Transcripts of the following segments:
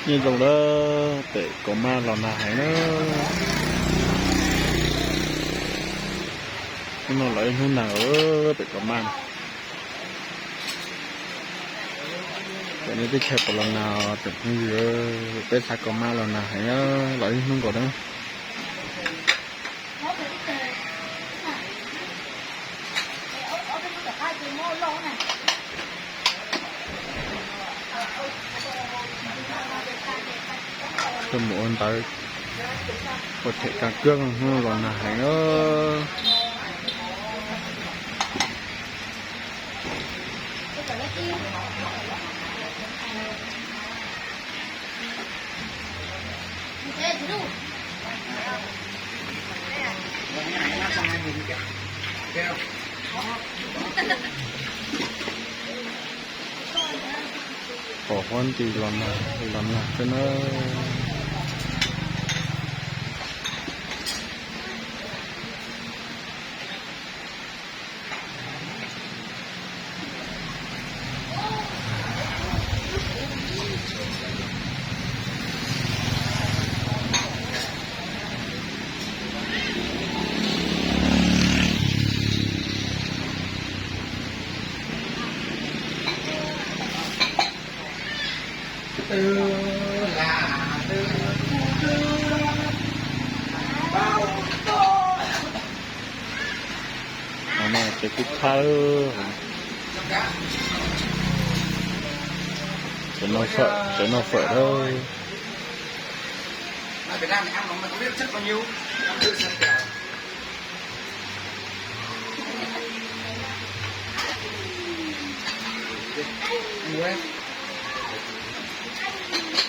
Nyob zoo lawm, pem Kaus Maj los nag heev na. Hnub no los ib hnub nag pem Kaus Maj na. Pem nej teb chaws puas los nag tsoom phooj ywg, peb xav Kaus Maj los nag heev, los ib hnub nkaus na. Tuaj mus ua ntawv, ua them kas kab, hnub los nag heev. Pom huab nti los nag, los nag xwb na. Ces kuj thawj, tsev noj fawm, tsev noj fawm lawm.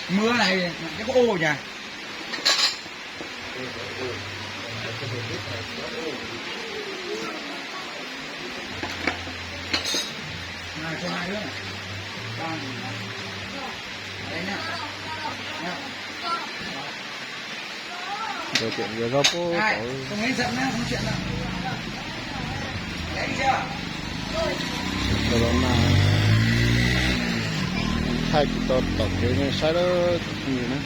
Mưa này chắc có ô nhỉ? Ntawd tias yuav zaub puab tau. Los mas thaij tsis tau tom kev nej saib lawm tsoom phooj ywg na.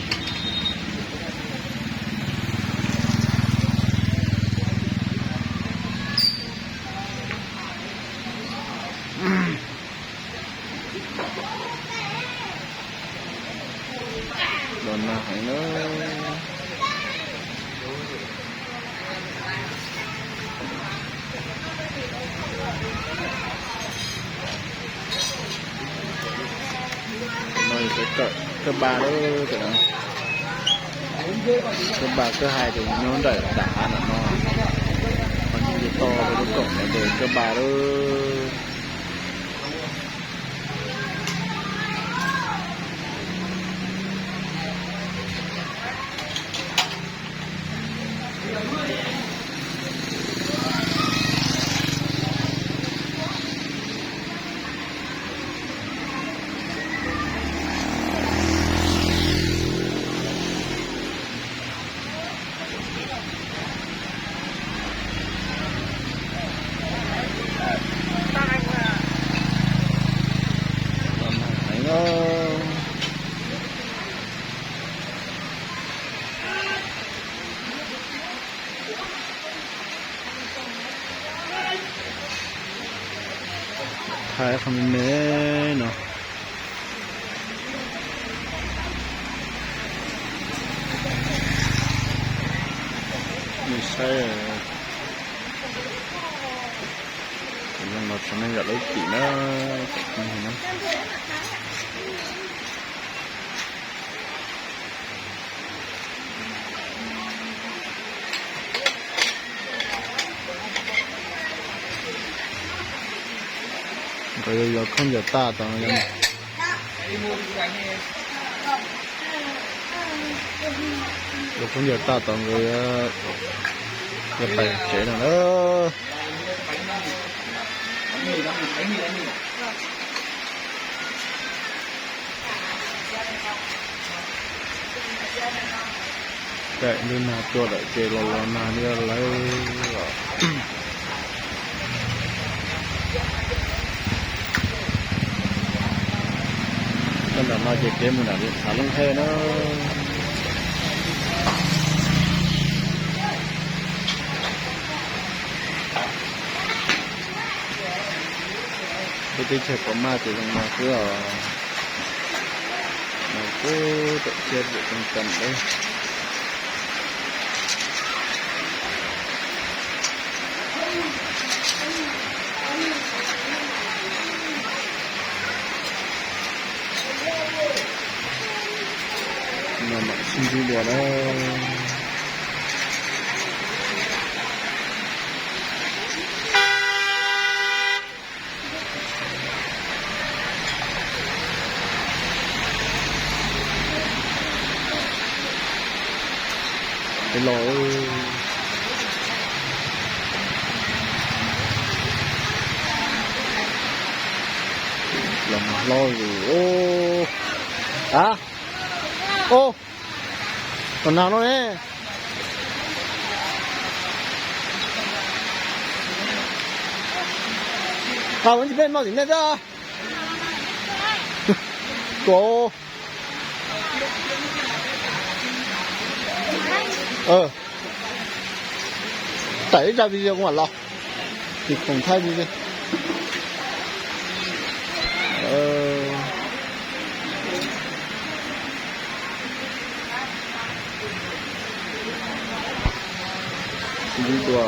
Los nag heev na. No yog kawb npa lawm, kawb npa kawb hais tus nyob nraim nram hav nram no, ho nyob to rau lub koom no ces kawb npa lawm. Thaij qhov me me no, nej saib, zoo no tseem neeg yam lub tim na, tseem neeg na. Nkawd yuav yuav khaub ncaws tag tod, yuav khaub ncaws tag tod nkawd yuav pais tsev no na. Caij ntuj nag tuaj lawm ces los los nag li lawm os. Ntawm no ces kev mus nram Xav Looj Hej na. Peb teb chaws Pov Maj ces zoo no xwb os. No pub tom tsiab pum too tam deb. No mam sib ntsib dua na. Los, los hlob zus. A, o, tom nag no ne. Nqa ua ntsis peb maj tim nej xwb. Tuaj. Tawm ib zaj video kuv mam los. Tim khoom thaij video. Sib ntsib dua.